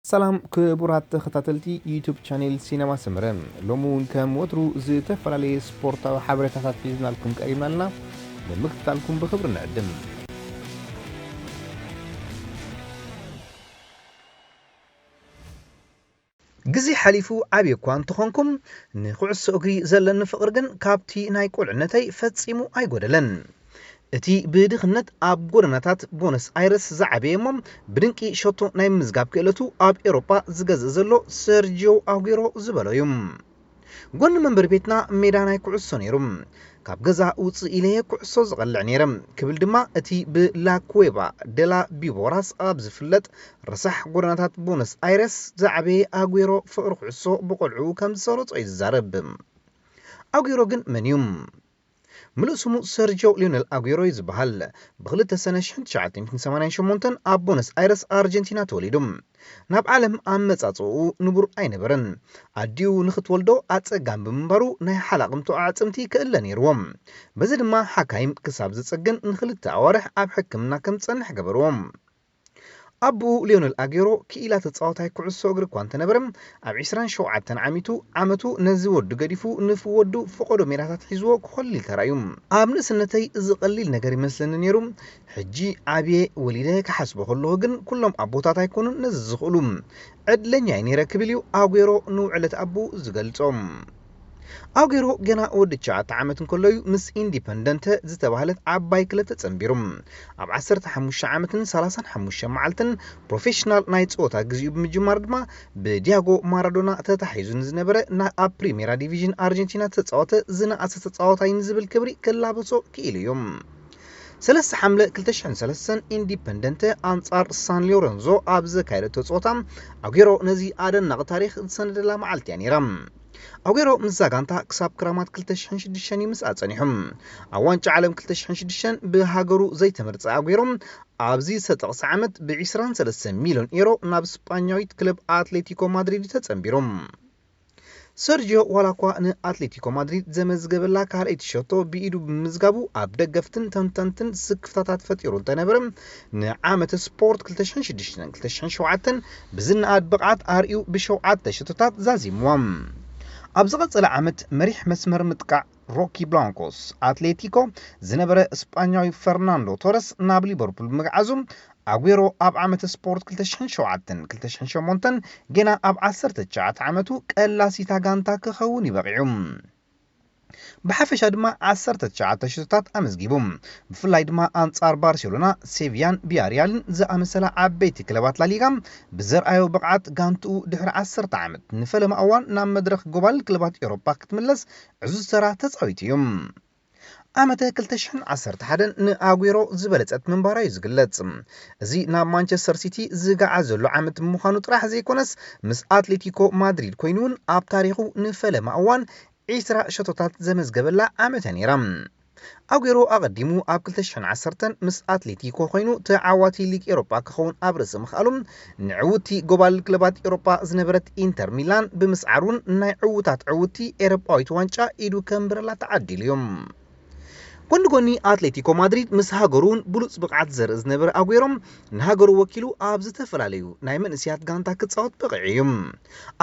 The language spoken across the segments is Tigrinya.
ሰላም ክቡራት ተኸታተልቲ ዩቱብ ቻኔል ሲነማ ሰመረ፣ ሎሚ እውን ከም ወትሩ ዝተፈላለየ ስፖርታዊ ሓበሬታታት ሒዝናልኩም ቀሪብና ኣለና። ንምክትታልኩም ብኽብሪ ንዕድም። ግዜ ሓሊፉ ዓብየ እኳ እንተኾንኩም፣ ንኩዕሶ እግሪ ዘለኒ ፍቕሪ ግን ካብቲ ናይ ቁልዕነተይ ፈጺሙ ኣይጎደለን። እቲ ብድኽነት ኣብ ጎደናታት ቦነስ ኣይረስ ዝዓበየ እሞ ብድንቂ ሸቶ ናይ ምምዝጋብ ክእለቱ ኣብ ኤውሮጳ ዝገዝእ ዘሎ ሰርጂዮ ኣጉሮ ዝበሎ እዩ። ጎኒ መንበሪ ቤትና ሜዳ ናይ ኩዕሶ ነይሩ። ካብ ገዛ ውፅእ ኢለ እየ ኩዕሶ ዝቐልዕ ነይረ ክብል ድማ እቲ ብላኩዌባ ደላ ቢቦራስ ኣብ ዝፍለጥ ረሳሕ ጎደናታት ቦነስ ኣይረስ ዝዓበየ ኣጉሮ ፍቕሪ ኩዕሶ ብቆልዑ ከም ዝሰረጾ እዩ ዝዛረብ። ኣጉሮ ግን መን እዩ? ምሉእ ስሙ ሰርጆ ሊዮነል ኣጉሮ እዩ ዝበሃል። ብ2 ሰነ ሽ988 ኣብ ቦነስ ኣይረስ ኣርጀንቲና ተወሊዱ። ናብ ዓለም ኣመጻጽኡ ንቡር ኣይነበረን። ኣዲኡ ንኽትወልዶ ኣጸጋሚ ብምንባሩ ናይ ሓላቕምቶ ኣዕጽምቲ ክእለ ነይርዎ። በዚ ድማ ሓካይም ክሳብ ዘጸግን ንኽልተ ኣዋርሕ ኣብ ሕክምና ከም ዝጸንሕ ገበርዎ። ኣቦኡ ሊዮነል ኣጌሮ ክኢላ ተጻዋታይ ኩዕሶ እግሪ እኳ እንተነበረ፣ ኣብ ዕስራን ሸውዓተን ዓሚቱ ዓመቱ ነዚ ወዱ ገዲፉ ንፍወዱ ፈቐዶ ሜዳታት ሒዝዎ ክኾልል ተራእዩ። ኣብ ንእስነተይ እዚ ቀሊል ነገር ይመስለኒ ነይሩ። ሕጂ ዓብየ ወሊደ ክሓስቦ ከለኹ ግን ኩሎም ኣቦታት ኣይኮኑን ነዚ ዝኽእሉ። ዕድለኛ እየ ነይረ ክብል እዩ ኣጉዌሮ ንውዕለት ኣቦኡ ዝገልጾ። ኣጉዌሮ ገና ወዲ ትሽዓተ ዓመት እንከሎ እዩ ምስ ኢንዲፐንደንተ ዝተባህለት ዓባይ ክለብ ተጸንቢሩ። ኣብ ዓሰርተ ሓሙሽተ ዓመትን ሰላሳን ሓሙሽተ መዓልትን ፕሮፌሽናል ናይ ጸወታ ግዜኡ ብምጅማር ድማ ብዲያጎ ማራዶና ተታሒዙ ንዝነበረ ናይ ኣብ ፕሪሜራ ዲቪዥን ኣርጀንቲና ተጻወተ ዝነኣሰ ተጻዋታይ ንዝብል ክብሪ ክላበሶ ክኢሉ እዩ። ሰለስተ ሓምለ ክልተ ሽሕን ሰለስተን ኢንዲፐንደንተ ኣንጻር ሳን ሎረንዞ ኣብ ዘካየደቶ ጸወታ ኣጉዌሮ ነዚ ኣደናቒ ታሪኽ ዝሰነደላ መዓልቲ እያ ነይራ። ኣጉዌሮ ምስዛ ጋንታ ክሳብ ክራማት ክልተ ሽሕን ሽዱሽተን እዩ ምስኣ ጸኒሑ። ኣብ ዋንጫ ዓለም ክልተ ሽሕን ሽዱሽተን ብሃገሩ ዘይተመርጸ ኣጉዌሮ ኣብዚ ዝተጠቕሰ ዓመት ብ ዕስራን ሰለስተን ሚልዮን ኤሮ ናብ ስጳኛዊት ክለብ ኣትሌቲኮ ማድሪድ እዩ ተጸንቢሩ። ሰርጂዮ ዋላ እኳ ንኣትሌቲኮ ማድሪድ ዘመዝገበላ ካልኣይቲ ሸቶ ብኢዱ ብምምዝጋቡ ኣብ ደገፍትን ተንተንትን ስክፍታታት ፈጢሩ እንተነበረ፣ ንዓመተ ስፖርት ክልተ ሽሕን ሽዱሽተን ክልተ ሽሕን ሸውዓተን ብዝነኣድ ብቕዓት ኣርእዩ ብሸውዓተ ሸቶታት ዛዚምዋ። ኣብ ዝቐጸለ ዓመት መሪሕ መስመር ምጥቃዕ ሮኪ ብላንኮስ ኣትሌቲኮ ዝነበረ ስጳኛዊ ፈርናንዶ ቶረስ ናብ ሊቨርፑል ብምግዓዙ፣ ኣጉዌሮ ኣብ ዓመተ ስፖርት ክልተ ሽሕን ሸውዓተን ክልተ ሽሕን ሸሞንተን ጌና ኣብ ዓሰርተ ትሽዓተ ዓመቱ ቀላሲታ ጋንታ ክኸውን እዩ በቒዑ። ብሓፈሻ ድማ ዓሰርተ ትሽዓተ ሽቶታት ኣመዝጊቡ። ብፍላይ ድማ ኣንጻር ባርሴሎና፣ ሴቪያን ቪያሪያልን ዝኣመሰላ ዓበይቲ ክለባት ላሊጋ ብዘርኣዮ ብቕዓት ጋንትኡ ድሕሪ ዓሰርተ ዓመት ንፈለማ እዋን ናብ መድረኽ ጎባል ክለባት ኤውሮጳ ክትምለስ ዕዙዝ ተራ ተጻዊቱ እዩ። ዓመተ ክልተ ሽሕን ዓሰርተ ሓደን ንኣጉዌሮ ዝበለጸት ምንባራ እዩ ዝግለጽ። እዚ ናብ ማንቸስተር ሲቲ ዝገዓዘሉ ዓመት ብምዃኑ ጥራሕ ዘይኮነስ፣ ምስ ኣትሌቲኮ ማድሪድ ኮይኑ እውን ኣብ ታሪኹ ንፈለማ እዋን ዕስራ ሸቶታት ዘመዝገበላ ዓመት እያ ነይራ። ኣጉዌሮ ኣቐዲሙ ኣብ ክልተ ሽሕን ዓሰርተን ምስ ኣትሌቲኮ ኮይኑ ተዓዋቲ ሊግ ኤውሮጳ ክኸውን ኣብ ርእሲ ምኽኣሉ፣ ንዕውቲ ጎባል ክለባት ኤውሮጳ ዝነበረት ኢንተር ሚላን ብምስዓር እውን ናይ ዕዉታት ዕውቲ ኤውሮጳዊት ዋንጫ ኢዱ ከንብረላ ተዓዲሉ እዩ። ጎኒ ጎኒ ኣትሌቲኮ ማድሪድ ምስ ሃገሩ እውን ብሉጽ ብቕዓት ዘርኢ ዝነበረ ኣጉዌሮ፣ ንሃገሩ ወኪሉ ኣብ ዝተፈላለዩ ናይ መንእስያት ጋንታ ክጻወት በቒዑ እዩ።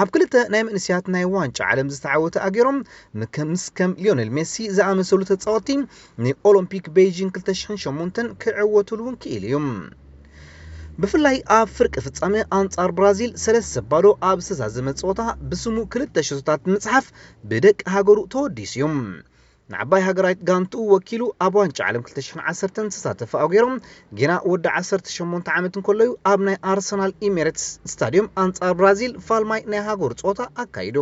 ኣብ ክልተ ናይ መንእስያት ናይ ዋንጫ ዓለም ዝተዓወተ ኣጉዌሮ፣ ምከ-፣ ምስ ከም ሊዮኔል ሜሲ ዝኣመሰሉ ተጻወትቲ ንኦሎምፒክ ቤይጂንግ ክልተ ሽሕን ሸሞንተን ክዕወትሉ እውን ክኢሉ እዩ። ብፍላይ ኣብ ፍርቂ ፍጻመ ኣንጻር ብራዚል ሰለስተ ባዶ ኣብ ዝተዛዘመ ጸወታ ብስሙ ክልተ ሸቶታት ብምጽሓፍ ብደቂ ሃገሩ ተወዲሱ እዩ። ንዓባይ ሃገራዊት ጋንትኡ ወኪሉ ኣብ ዋንጫ ዓለም ክልተ ሽሕን ዓሰርተን ዝተሳተፈ ኣጉዌሮ ጌና ወዲ ዓሰርተ ሸሞንተ ዓመት እንከሎ እዩ ኣብ ናይ ኣርሰናል ኢሜሬትስ ስታድዮም ኣንጻር ብራዚል ፋልማይ ናይ ሃገሩ ጸወታ ኣካይዱ።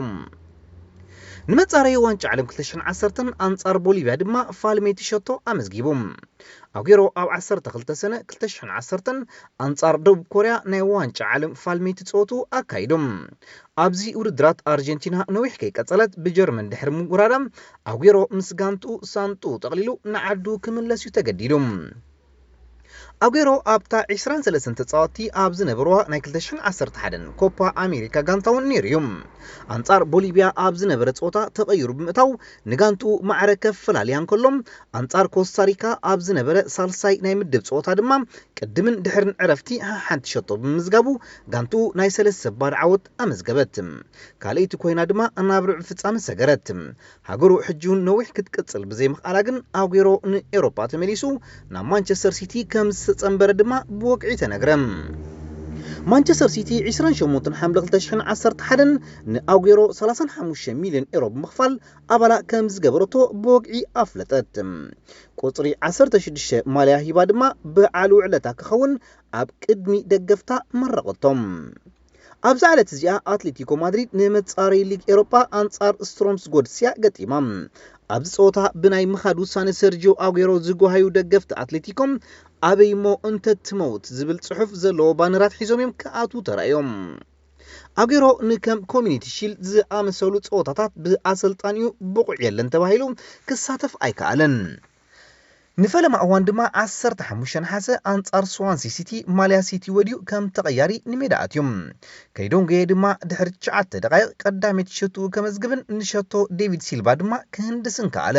ንመጻረዪ ዋንጫ ዓለም ክልተ ሽሕን ዓሰርተን ኣንጻር ቦሊቪያ ድማ ፋልሜቲ ሸቶ ኣመዝጊቡ። ኣጉዌሮ ኣብ ዓሰርተ ክልተ ሰነ ክልተ ሽሕን ዓሰርተን ኣንጻር ደቡብ ኮርያ ናይ ዋንጫ ዓለም ፋልሜቲ ጸወቱ ኣካይዱ። ኣብዚ ውድድራት ኣርጀንቲና ነዊሕ ከይቀጸለት ብጀርመን ድሕሪ ምውራዳ፣ ኣጉዌሮ ምስ ጋንትኡ ሳንጥኡ ጠቕሊሉ ንዓዱ ክምለስ እዩ ተገዲዱ። ኣጉዌሮ ኣብታ ዕስራን ሰለስተን ተጻወትቲ ኣብ ዝነበርዋ ናይ ክልተ ሽሕን ዓሰርተ ሓደን ኮፓ ኣሜሪካ ጋንታውን ነይሩ እዩ። ኣንጻር ቦሊቪያ ኣብ ዝነበረ ጸወታ ተቐይሩ ብምእታው ንጋንትኡ ማዕረ ከፈላልያ እንከሎ፣ ኣንጻር ኮስታሪካ ኣብ ዝነበረ ሳልሳይ ናይ ምድብ ጸወታ ድማ ቅድምን ድሕርን ዕረፍቲ ሓንቲ ሸቶ ብምምዝጋቡ ጋንትኡ ናይ ሰለስተ ባዶ ዓወት ኣመዝገበት። ካልኣይቲ ኮይና ድማ ናብ ርብዒ ፍጻመ ሰገረት። ሃገሩ ሕጂ እውን ነዊሕ ክትቅጽል ብዘይምኽኣላ ግን ኣጉዌሮ ንኤውሮጳ ተመሊሱ ናብ ማንቸስተር ሲቲ ከም ዝተጸንበረ ድማ ብወግዒ ተነግረ። ማንቸስተር ሲቲ ዕስራን ሸሞንተን ሓምለ ክልተ ሽሕን ዓሰርተ ሓደን ንኣጉዌሮ ሰላሳን ሓሙሽተ ሚልዮን ኤሮ ብምኽፋል ኣባላ ከም ዝገበረቶ ብወግዒ ኣፍለጠት። ቁጽሪ ዓሰርተ ሽዱሽተ ማልያ ሂባ ድማ በዓል ውዕለታ ክኸውን ኣብ ቅድሚ ደገፍታ መረቐቶም። ኣብዛ ዕለት እዚኣ ኣትሌቲኮ ማድሪድ ንመጻረዪ ሊግ ኤሮጳ ኣንጻር ስትሮምስ ጎድስያ ገጢማ። ኣብዚ ጸወታ ብናይ ምኻድ ውሳነ ሰርጂዮ ኣጉዌሮ ዝጓሃዩ ደገፍቲ ኣትሌቲኮ ኣበይ እሞ እንተ ትመውት ዝብል ጽሑፍ ዘለዎ ባነራት ሒዞም እዮም ክኣትዉ ተራእዮም። ኣጉዌሮ ንከም ኮሚኒቲ ሺልድ ዝኣመሰሉ ጸወታታት ብኣሰልጣኒኡ ብቑዕ የለን ተባሂሉ ክሳተፍ ኣይከኣለን። ንፈለማ እዋን ድማ ዓሰርተ ሓሙሽተ ነሓሰ ኣንጻር ስዋንሲ ሲቲ ማልያ ሲቲ ወድዩ ከም ተቐያሪ ንሜዳ ኣትዩ። ከይዶንጉየ ድማ ድሕሪ ትሽዓተ ደቓይቕ ቀዳመይቲ ሸቶኡ ከመዝግብን ንሸቶ ዴቪድ ሲልቫ ድማ ክህንድስን ከኣለ።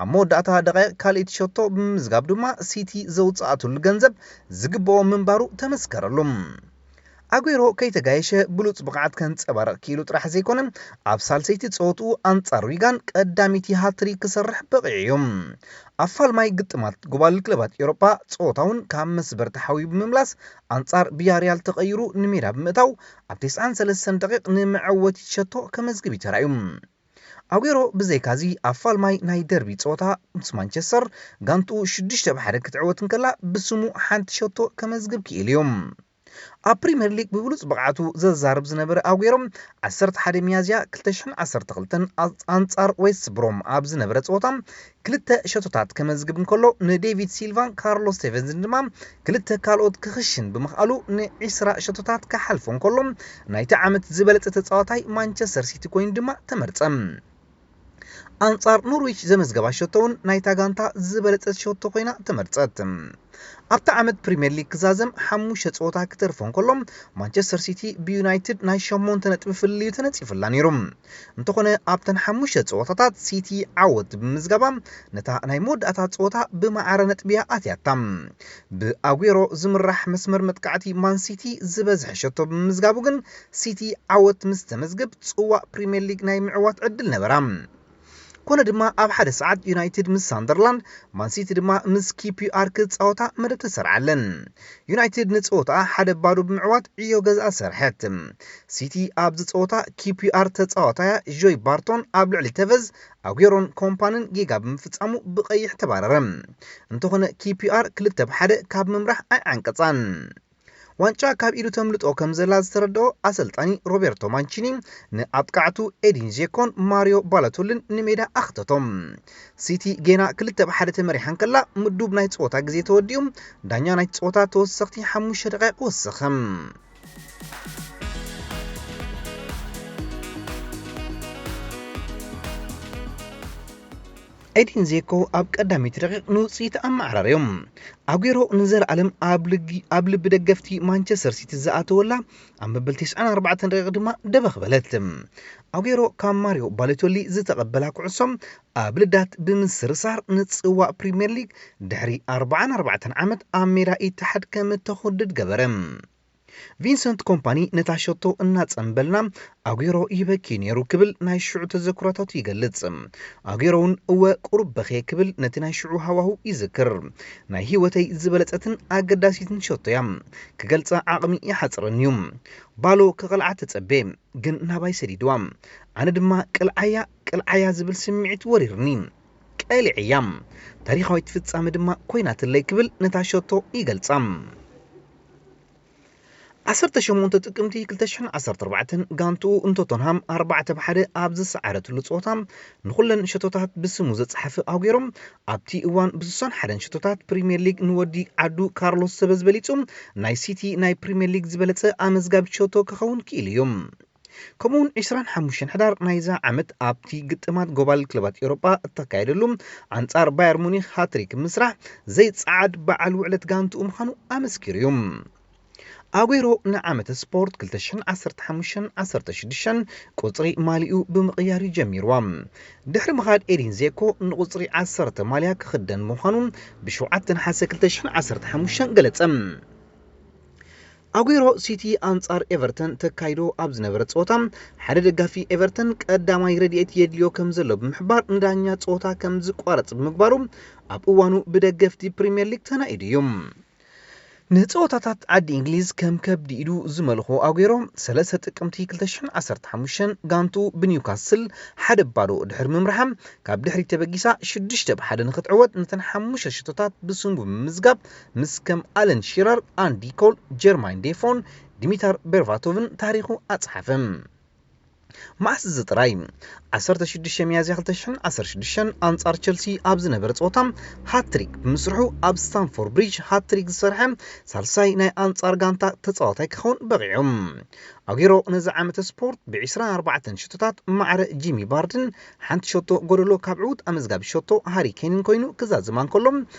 ኣብ መወዳእታ ደቓይቕ ካልኣይቲ ሸቶ ብምምዝጋብ ድማ ሲቲ ዘውጽኣትሉ ገንዘብ ዝግብኦ ምንባሩ ተመስከረሉ። ኣጉዌሮ ከይተጋየሸ ብሉጽ ብቕዓት ከንጸባርቕ ክኢሉ ጥራሕ ዘይኮነ፣ ኣብ ሳልሰይቲ ጸወትኡ ኣንጻር ዊጋን ቀዳመይቲ ሃትሪክ ክሰርሕ በቒዑ እዩ። ኣፋልማይ ግጥማት ጉባል ክለባት ኤውሮጳ ጸወታ እውን ካብ መስበር ተሓውዩ ብምምላስ ኣንጻር ቪያሪያል ተቐይሩ ንሜዳ ብምእታው ኣብ ተስዓን ሰለስተን ደቂቕ ንመዐወቲ ሸቶ ከመዝግብ እዩ ተራእዩ። ኣጉዌሮ ብዘይካዚ ኣፋልማይ ናይ ደርቢ ጸወታ ምስ ማንቸስተር ጋንትኡ ሽዱሽተ ብ ሓደ ክትዕወት እንከላ ብስሙ ሓንቲ ሸቶ ከመዝግብ ክኢሉ እዩ። ኣብ ፕሪምየር ሊግ ብብሉጽ ብቕዓቱ ዘዛርብ ዝነበረ ኣጉዌሮ ዓሰርተ ሓደ ሚያዝያ ክልተ ሽሕን ዓሰርተ ክልተን ኣንጻር ዌስት ብሮም ኣብ ዝነበረ ጸወታ ክልተ ሸቶታት ከመዝግብ እንከሎ ንዴቪድ ሲልቫን ካርሎስ ቴቨዝን ድማ ክልተ ካልኦት ክኽሽን ብምኽኣሉ ንዒስራ ሸቶታት ክሓልፎ እንከሎ ናይቲ ዓመት ዝበለጸ ተጻዋታይ ማንቸስተር ሲቲ ኮይኑ ድማ ተመርጸ። ኣንጻር ኖርዊች ዘመዝገባ ሸቶ እውን ናይታ ጋንታ ዝበለጸት ሸቶ ኮይና ተመርጸት። ኣብቲ ዓመት ፕሪምየር ሊግ ክዛዘም ሓሙሽተ ጸወታ ክተርፎ እንከሎ ማንቸስተር ሲቲ ብዩናይትድ ናይ ሸሞንተ ነጥቢ ፍልልዩ ተነጺፉላ ነይሩ። እንተኾነ ኣብተን ሓሙሽተ ጸወታታት ሲቲ ዓወት ብምምዝጋባ ነታ ናይ መወዳእታ ጸወታ ብማዕረ ነጥቢያ ኣትያታ። ብኣጉዌሮ ዝምራሕ መስመር መጥቃዕቲ ማን ሲቲ ዝበዝሐ ሸቶ ብምምዝጋቡ ግን ሲቲ ዓወት ምስ ተመዝግብ ጽዋእ ፕሪምየር ሊግ ናይ ምዕዋት ዕድል ነበራ። ኮነ ድማ ኣብ ሓደ ሰዓት ዩናይትድ ምስ ሳንደርላንድ፣ ማንሲቲ ድማ ምስ ኪፒኣር ክጻወታ መደብ ተሰርዓለን። ዩናይትድ ንጸወታኣ ሓደ ባዶ ብምዕዋት ዕዮ ገዝኣ ሰርሐት። ሲቲ ኣብዚ ጸወታ ኪፒኣር ተጻዋታያ ጆይ ባርቶን ኣብ ልዕሊ ተቨዝ፣ ኣጉዌሮን ኮምፓንን ጌጋ ብምፍጻሙ ብቐይሕ ተባረረ። እንተኾነ ኪፒኣር ክልተ ብ ሓደ ካብ ምምራሕ ኣይዓንቀጻን። ዋንጫ ካብ ኢዱ ተምልጦ ከም ዘላ ዝተረድኦ ኣሰልጣኒ ሮቤርቶ ማንቺኒ ንኣጥቃዕቱ ኤዲን ዜኮን ማሪዮ ባሎቶልን ንሜዳ ኣኽተቶም። ሲቲ ጌና ክልተ ብ ሓደ ተመሪሓ እንከላ ምዱብ ናይ ጸወታ ግዜ ተወዲኡ፣ ዳኛ ናይቲ ጸወታ ተወሰኽቲ ሓሙሽተ ደቂቕ ወሰኸ። ኤዲን ዜኮ ኣብ ቀዳመይቲ ደቂቕ ንውጽኢት ኣመዓራርዮም። ኣጉዌሮ ንዘለኣለም ኣብ ልጊ-፣ ኣብ ልቢ ደገፍቲ ማንቸስተር ሲቲ ዝኣተወላ ኣብ መበል ተስዓን ኣርባዕተን ደቂቕ ድማ ደበኽ በለት። ኣጉዌሮ ካብ ማሪዮ ባሎቶሊ ዝተቐበላ ኩዕሶ ኣብ ልዳት ብምስርሳር ንጽዋእ ፕሪምየር ሊግ ድሕሪ ኣርባዓን ኣርባዕተን ዓመት ኣብ ሜዳ ኢትሓድ ከም እተኹድድ ገበረ። ቪንሰንት ኮምፓኒ ነታ ሸቶ እናጸንበልና ኣጉዌሮ ይበኪ ነይሩ ክብል ናይ ሽዑ ተዘክሮታቱ ይገልጽ። ኣጉዌሮ እውን እወ ቁሩብ በኽየ ክብል ነቲ ናይ ሽዑ ሃዋሁ ይዝክር። ናይ ህይወተይ ዝበለጸትን ኣገዳሲትን ሸቶ እያ። ክገልጻ ዓቕሚ ይሓጽረኒ እዩ። ባሎ ክቐልዓ ተጸቤ፣ ግን ናባይ ሰዲድዋ። ኣነ ድማ ቅልዓያ ቅልዓያ ዝብል ስምዒት ወሪርኒ። ቀሊዐያ። ታሪኻዊት ፍጻመ ድማ ኮይናትለይ ክብል ነታ ሸቶ ይገልጻ። ዓሰርተ ሸሞንተ ጥቅምቲ ክልተ ሽሕን ዓሰርተ ኣርባዕተን ጋንትኡ ንቶተንሃም ኣርባዕተ ብ ሓደ ኣብ ዝሰዓረትሉ ጸወታ ንኹለን ሸቶታት ብስሙ ዘጽሓፈ ኣጉዌሮ ኣብቲ እዋን ብስሳን ሓደን ሸቶታት ፕሪምየር ሊግ ንወዲ ዓዱ ካርሎስ ተቨዝ በሊጹ ናይ ሲቲ ናይ ፕሪምየር ሊግ ዝበለጸ ኣመዝጋቢ ሸቶ ክኸውን ክኢሉ እዩ። ከምኡውን ዕስራን ሓሙሽተን ሕዳር ናይዛ ዓመት ኣብቲ ግጥማት ጎባል ክለባት ኤውሮጳ እተካየደሉ ኣንጻር ባየር ሙኒክ ሃትሪክ ምስራሕ ዘይጸዓድ በዓል ውዕለት ጋንትኡ ምዃኑ ኣመስኪሩ እዩ። ኣጉዌሮ ንዓመተ ስፖርት ክልተ ሽሕን ዓሰርተ ሓሙሽተን ዓሰርተ ሽዱሽተን ቁጽሪ ማሊኡ ብምቕያር እዩ ጀሚርዋ። ድሕሪ ምኻድ ኤዲን ዜኮ ንቁጽሪ ዓሰርተ ማልያ ክኽደን ምዃኑ ብሸውዓተ ነሓሰ ክልተ ሽሕን ዓሰርተ ሓሙሽተን ገለጸ። ኣጉዌሮ ሲቲ ኣንጻር ኤቨርተን ተካይዶ ኣብ ዝነበረ ጸወታ ሓደ ደጋፊ ኤቨርተን ቀዳማይ ረድኤት የድልዮ ከም ዘሎ ብምሕባር ንዳኛ ጸወታ ከም ዝቋረጽ ብምግባሩ ኣብ እዋኑ ብደገፍቲ ፕሪምየር ሊግ ተናኢዱ እዩ። ንጸወታታት ዓዲ እንግሊዝ ከም ከብዲ ኢዱ ዝመልኾ ኣጉዌሮ ሰለስተ ጥቅምቲ ክልተ ሽሕን ዓሰርተ ሓሙሽተን ጋንቱ ብኒውካስል ሓደ ባዶ ድሕሪ ምምርሓ ካብ ድሕሪት ተበጊሳ ሽዱሽተ ብ ሓደ ንክትዕወት ነተን ሓሙሽተ ሽቶታት ብስሙ ብምምዝጋብ ምስ ከም ኣለን ሺረር፣ ኣንዲ ኮል፣ ጀርማይን ዴፎን፣ ዲሚታር ቤርባቶቭን ታሪኹ ኣጽሓፈ። መዓስ እዚ ጥራይ ዓሰርተ ሽዱሽተ ሚያዝያ ክልተ ሽሕን ዓሰርተ ሽዱሽተን ኣንጻር ቸልሲ ኣብ ዝነበረ ጸወታ ሃትሪክ ብምስርሑ ኣብ ስታንፎርድ ብሪጅ ሃትሪክ ዝሰርሐ ሳልሳይ ናይ ኣንጻር ጋንታ ተጻዋታይ ክኸውን በቒዑ። ኣጉዌሮ ነዚ ዓመተ ስፖርት ብ ዕስራን ኣርባዕተን ሽቶታት ማዕረ ጂሚ ቫርድን ሓንቲ ሸቶ ጎደሎ ካብ ዕዉት ኣመዝጋቢ ሸቶ ሃሪ ኬንን ኮይኑ ክዛዝማ እንከሎ፣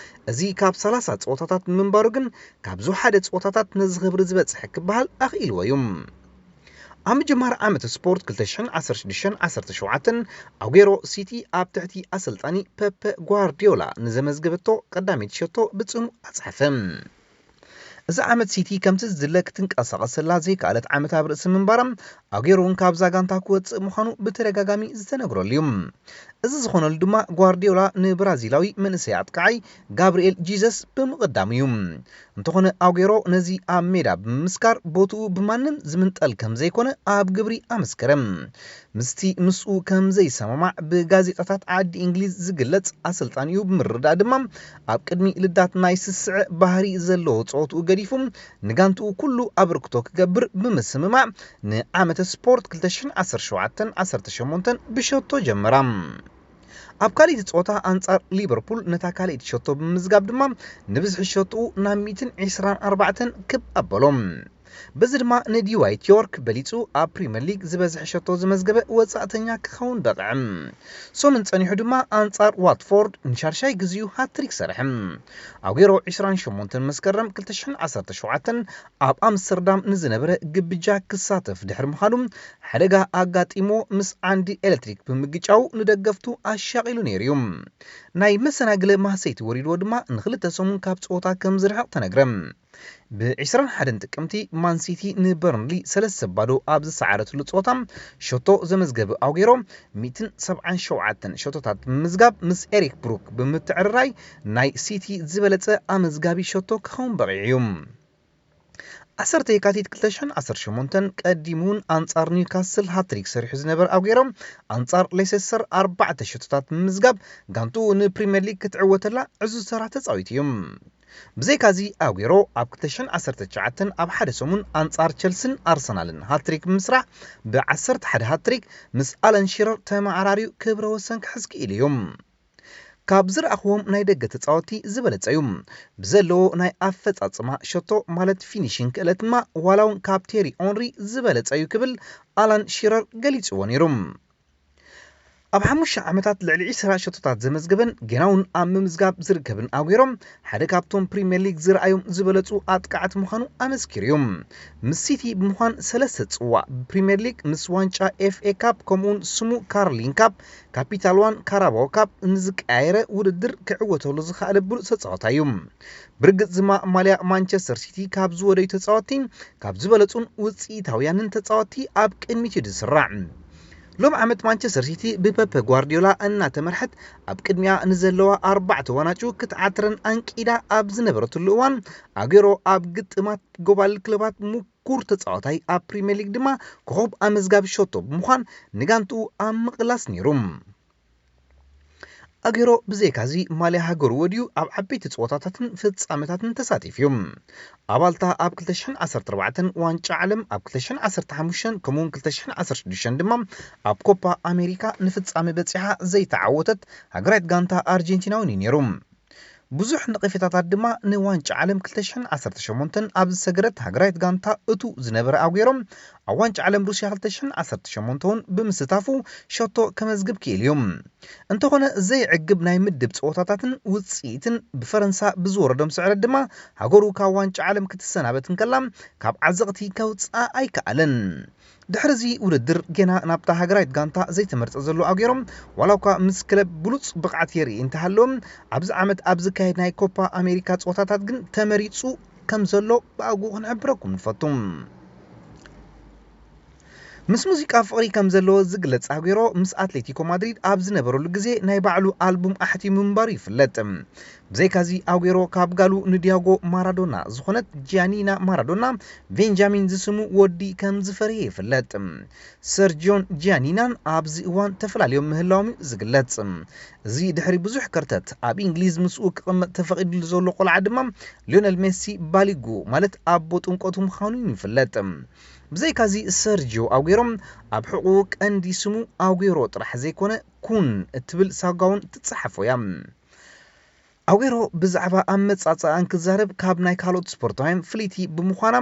እዚ ካብ ሰላሳ ጸወታታት ምንባሩ ግን ካብ ዝወሓደ ጸወታታት ነዚ ክብሪ ዝበጽሐ ክበሃል ኣኽኢልዎ እዩ። ኣብ ምጅማር ዓመተ ስፖርት ክልተ ሽሕን ዓሰርተ ሽዱሽተን ዓሰርተ ሸውዓተን ኣጉዌሮ ሲቲ ኣብ ትሕቲ ኣሰልጣኒ ፔፐ ጓርዲዮላ ንዘመዝገበቶ ቀዳመይቲ ሸቶ ብጽኑዕ ኣጽሓፈ። እዚ ዓመት ሲቲ ከምቲ ዝድለ ክትንቀሳቐሰላ ዘይከኣለት ዓመት ኣብ ርእሲ ምንባራ፣ ኣጉዌሮ እውን ካብዛ ጋንታ ክወጽእ ምዃኑ ብተደጋጋሚ ዝተነግረሉ እዩ። እዚ ዝኾነሉ ድማ ጓርዲዮላ ንብራዚላዊ መንእሰይ ኣጥቃዓይ ጋብርኤል ጂዘስ ብምቕዳሙ እዩ። እንተኾነ ኣጉዌሮ ነዚ ኣብ ሜዳ ብምምስካር ቦትኡ ብማንም ዝምንጠል ከም ዘይኮነ ኣብ ግብሪ ኣመስከረ። ምስቲ ምስኡ ከም ዘይሰማማዕ ብጋዜጣታት ዓዲ እንግሊዝ ዝግለጽ ኣሰልጣኒኡ ብምርዳእ ድማ ኣብ ቅድሚ ልዳት ናይ ስስዐ ባህሪ ዘለዎ ጸወትኡ ገዲፉ ንጋንትኡ ኩሉ ኣበርክቶ ክገብር ብምስምማዕ ንዓመተ ስፖርት ክልተ ሽሕን ዓሰርተ ሸውዓተን ዓሰርተ ሸሞንተን ብሸቶ ጀመራ። ኣብ ካልኣይቲ ጸወታ ኣንጻር ሊቨርፑል ነታ ካልኣይቲ ሸቶ ብምምዝጋብ ድማ ንብዝሒ ሸቶኡ ናብ ሚእትን ዕስራን ኣርባዕተን ክብ ኣበሎ። በዚ ድማ ንዲዋይት ዮርክ በሊጹ ኣብ ፕሪምየር ሊግ ዝበዝሐ ሸቶ ዝመዝገበ ወጻእተኛ ክኸውን በቕዐ። ሰሙን ጸኒሑ ድማ ኣንጻር ዋትፎርድ ንሻድሻይ ግዜኡ ሃትሪክ ሰርሐ። ኣጉዌሮ ዕስራን ሸሞንተን መስከረም ክልተ ሽሕን ዓሰርተ ሸውዓተን ኣብ ኣምስተርዳም ንዝነበረ ግብጃ ክሳተፍ ድሕሪ ምኻዱ ሓደጋ ኣጋጢሞ ምስ ዓንዲ ኤሌክትሪክ ብምግጫው ንደገፍቱ ኣሻቒሉ ነይሩ እዩ። ናይ መሰናግለ ማህሰይቲ ወሪድዎ ድማ ንክልተ ሰሙን ካብ ጸወታ ከም ዝርሕቕ ተነግረ። ብ ዕስራን ሓደን ጥቅምቲ ማንሲቲ ንበርንሊ ሰለስተ ባዶ ኣብ ዝሰዓረትሉ ጸወታ ሸቶ ዘመዝገበ ኣጉዌሮ ሚእትን ሰብዓን ሸውዓተን ሸቶታት ብምምዝጋብ ምስ ኤሪክ ብሩክ ብምትዕርራይ ናይ ሲቲ ዝበለጸ ኣመዝጋቢ ሸቶ ክኸውን በቒዑ እዩ። ዓሰርተ የካቲት ክልተ ሽሕን ዓሰርተ ሸሞንተን ቀዲሙ እውን ኣንጻር ኒውካስል ሃትሪክ ሰሪሑ ዝነበረ ኣጉዌሮ ኣንጻር ሌሴስተር ኣርባዕተ ሸቶታት ብምምዝጋብ ጋንትኡ ንፕሪምየር ሊግ ክትዕወተላ ዕዙዝ ተራ ተጻዊቱ እዩ። ብዘይካዚ ኣጉዌሮ ኣብ ክልተ ሽሕን ዓሰርተ ትሽዓተን ኣብ ሓደ ሰሙን ኣንጻር ቸልስን ኣርሰናልን ሃትሪክ ብምስራሕ ብ ዓሰርተ ሓደ ሃትሪክ ምስ ኣለን ሺረር ተመዓራርዩ ክብረ ወሰን ክሕዝ ክኢሉ እዩ። ካብ ዝረኣኽዎም ናይ ደገ ተጻወትቲ ዝበለጸ እዩ። ብዘለዎ ናይ ኣፈጻጽማ ሸቶ ማለት ፊኒሽንግ ክእለት ድማ ዋላ እውን ካብ ቴሪ ኦንሪ ዝበለጸ እዩ ክብል ኣላን ሺረር ገሊጽዎ ነይሩ። ኣብ ሓሙሽተ ዓመታት ልዕሊ ዕስራ ሸቶታት ዘመዝገበን ጌና እውን ኣብ ምምዝጋብ ዝርከብን ኣጉዌሮ ሓደ ካብቶም ፕሪምየር ሊግ ዝረኣዮም ዝበለጹ ኣጥቃዕቲ ምዃኑ ኣመስኪሩ እዩ። ምስ ሲቲ ብምዃን ሰለስተ ጽዋእ ፕሪምየር ሊግ ምስ ዋንጫ ኤፍ ኤ ካፕ ከምኡውን ስሙ ካርሊን ካፕ ካፒታል ዋን ካራባኦ ካፕ ንዝቀያየረ ውድድር ክዕወተሉ ዝኸኣለ ብሉጽ ተጻዋታይ እዩ። ብርግጽ ድማ ማልያ ማንቸስተር ሲቲ ካብ ዝወደዩ ተጻወትቲ ካብ ዝበለጹን ውጽኢታውያንን ተጻወትቲ ኣብ ቅድሚት እዩ ዝስራዕ። ሎም ዓመት ማንቸስተር ሲቲ ብፐፐ ጓርዲዮላ እናተመርሐት ኣብ ቅድሚያ ንዘለዋ ኣርባዕተ ዋናጩ ክትዓትረን ኣንቂዳ ኣብ ዝነበረትሉ እዋን ኣጌሮ ኣብ ግጥማት ጎባል ክለባት ምኩር ተጻዋታይ ኣብ ፕሪምየር ሊግ ድማ ኮኾብ ኣመዝጋቢ ሸቶ ብምዃን ንጋንትኡ ኣብ ምቕላስ ነይሩ። ኣጌሮ ብዘይካዚ ማልያ ሃገሩ ወድዩ ኣብ ዓበይቲ ጸወታታትን ፍጻመታትን ተሳቲፉ እዩ። ኣባልታ ኣብ ክልተ ሽሕን ዓሰርተ ኣርባዕተን ዋንጫ ዓለም ኣብ ክልተ ሽሕን ዓሰርተ ሓሙሽተን ከምኡውን ክልተ ሽሕን ዓሰርተ ሽዱሽተን ድማ ኣብ ኮፓ ኣሜሪካ ንፍጻመ በጺሓ ዘይተዓወተት ሃገራዊት ጋንታ ኣርጀንቲና እውን እዩ ነይሩ። ብዙሕ ነቐፌታታት ድማ ንዋንጫ ዓለም ክልተ ሽሕን ዓሰርተ ሸሞንተን ኣብ ዝሰገረት ሃገራዊት ጋንታ እቱ ዝነበረ ኣጉዌሮ ኣብ ዋንጫ ዓለም ሩስያ ክልተ ሽሕን ዓሰርተ ሸሞንተ እውን ብምስታፉ ሸቶ ከመዝግብ ክኢል እዩ። እንተኾነ ዘይዕግብ ናይ ምድብ ፀወታታትን ውፅኢትን ብፈረንሳ ብዝወረዶም ስዕረት ድማ ሃገሩ ካብ ዋንጫ ዓለም ክትሰናበት እንከላ ካብ ዓዘቕቲ ከውፅኣ ኣይከኣለን። ድሕሪ እዚ ውድድር ጌና ናብታ ሃገራዊት ጋንታ ዘይተመርፀ ዘሎ ኣጉዌሮ ዋላ እኳ ምስ ክለብ ብሉፅ ብቕዓት የርኢ እንተሃለወ ኣብዚ ዓመት ኣብ ዝካየድ ናይ ኮፓ ኣሜሪካ ፀወታታት ግን ተመሪፁ ከም ዘሎ ብኣግኡ ክንሕብረኩም ንፈቱ። ምስ ሙዚቃ ፍቕሪ ከም ዘለዎ ዝግለጽ ኣጉዌሮ ምስ ኣትሌቲኮ ማድሪድ ኣብ ዝነበረሉ ግዜ ናይ ባዕሉ ኣልቡም ኣሕቲሙ ምንባሩ ይፍለጥ። ብዘይካዚ ኣጉዌሮ ካብ ጋሉ ንዲያጎ ማራዶና ዝኾነት ጂያኒና ማራዶና ቬንጃሚን ዝስሙ ወዲ ከም ዝፈረየ ይፍለጥ። ሰርጂዮን ጂያኒናን ኣብዚ እዋን ተፈላለዮም ምህላዎም እዩ ዝግለጽ። እዚ ድሕሪ ብዙሕ ከርተት ኣብ እንግሊዝ ምስኡ ክቕመጥ ተፈቒድሉ ዘሎ ቆልዓ ድማ ሊዮነል ሜሲ ባሊጉ ማለት ኣቦ ጥምቀቱ ምዃኑ ይፍለጥ። ብዘይካዚ ሰርጂዮ ኣጉዌሮ ኣብ ሕቑኡ ቀንዲ ስሙ ኣጉዌሮ ጥራሕ ዘይኮነ ኩን እትብል ሳጓ እውን ትጸሓፎ እያ። ኣጉዌሮ ብዛዕባ ኣመጻጽኣ እንክዛረብ ካብ ናይ ካልኦት ስፖርታውያን ፍልይቲ ብምዃና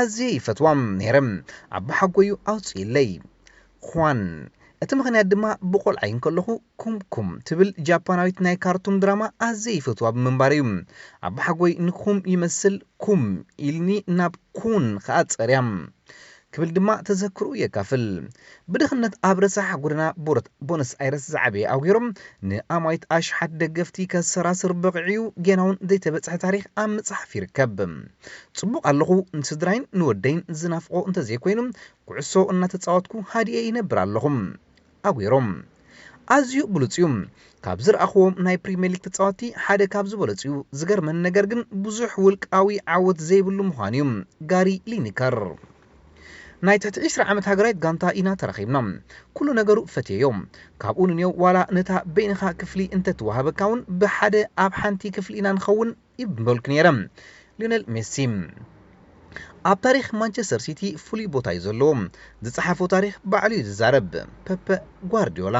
ኣዝየ ይፈትዋ ነይረ። ኣቦሓጎዩ ኣውፅኢለይ ኳን። እቲ ምኽንያት ድማ ብቆልዓይ እንከለኹ ኩም ኩም ትብል ጃፓናዊት ናይ ካርቱን ድራማ ኣዝየ ይፈትዋ ብምንባር እዩ። ኣቦሓጎይ ንኩም ይመስል ኩም ኢልኒ ናብ ኩን ከኣ ጸርያ ክብል ድማ ተዘክርኡ የካፍል። ብድኽነት ኣብ ረሳሕ ጎደና ቦረት-፣ ቦነስ ኣይረስ ዝዓበየ ኣጉዌሮ ንኣማዊት ኣሽሓት ደገፍቲ ከሰራስር በቒዑ ጌና እውን ዘይተበጽሐ ታሪኽ ኣብ ምጽሓፍ ይርከብ። ጽቡቕ ኣለኹ፣ ንስድራይን ንወደይን ዝናፍቖ እንተዘይኮይኑ ኩዕሶ እናተጻወትኩ ሃዲኤ ይነብር ኣለኹ። ኣጉዌሮ ኣዝዩ ብሉጽ እዩ። ካብ ዝረኣኽዎም ናይ ፕሪምየር ሊግ ተጻወትቲ ሓደ ካብ ዝበለጹ እዩ። ዝገርመኒ ነገር ግን ብዙሕ ውልቃዊ ዓወት ዘይብሉ ምዃኑ እዩ። ጋሪ ሊኒከር። ናይ ትሕቲ ዕስራ ዓመት ሃገራዊት ጋንታ ኢና ተራኺብና። ኩሉ ነገሩ ፈትየዮ። ካብኡ ንንየው ዋላ ነታ በይንኻ ክፍሊ እንተትወሃበካ እውን ብሓደ ኣብ ሓንቲ ክፍሊ ኢና ንኸውን ይበልኩ ነይረ። ሊዮነል ሜሲ ኣብ ታሪኽ ማንቸስተር ሲቲ ፍሉይ ቦታ እዩ ዘለዎ። ዝጸሓፎ ታሪኽ ባዕሉ እዩ ዝዛረብ። ፐፐ ጓርዲዮላ።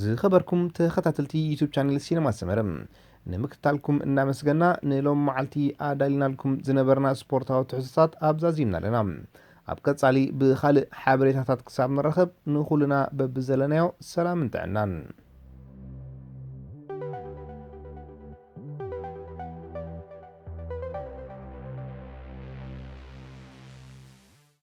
ዝኸበርኩም ተኸታተልቲ ዩቱብ ቻነል ሲነማ ሰመረ ንምክትታልኩም እናመስገና ንሎም መዓልቲ ኣዳሊናልኩም ዝነበርና ስፖርታዊ ትሕዝቶታት ኣብዛዚምና ኣለና። ኣብ ቀጻሊ ብኻልእ ሓበሬታታት ክሳብ ንራኸብ ንኹልና በብዘለናዮ ሰላምን ጥዕናን።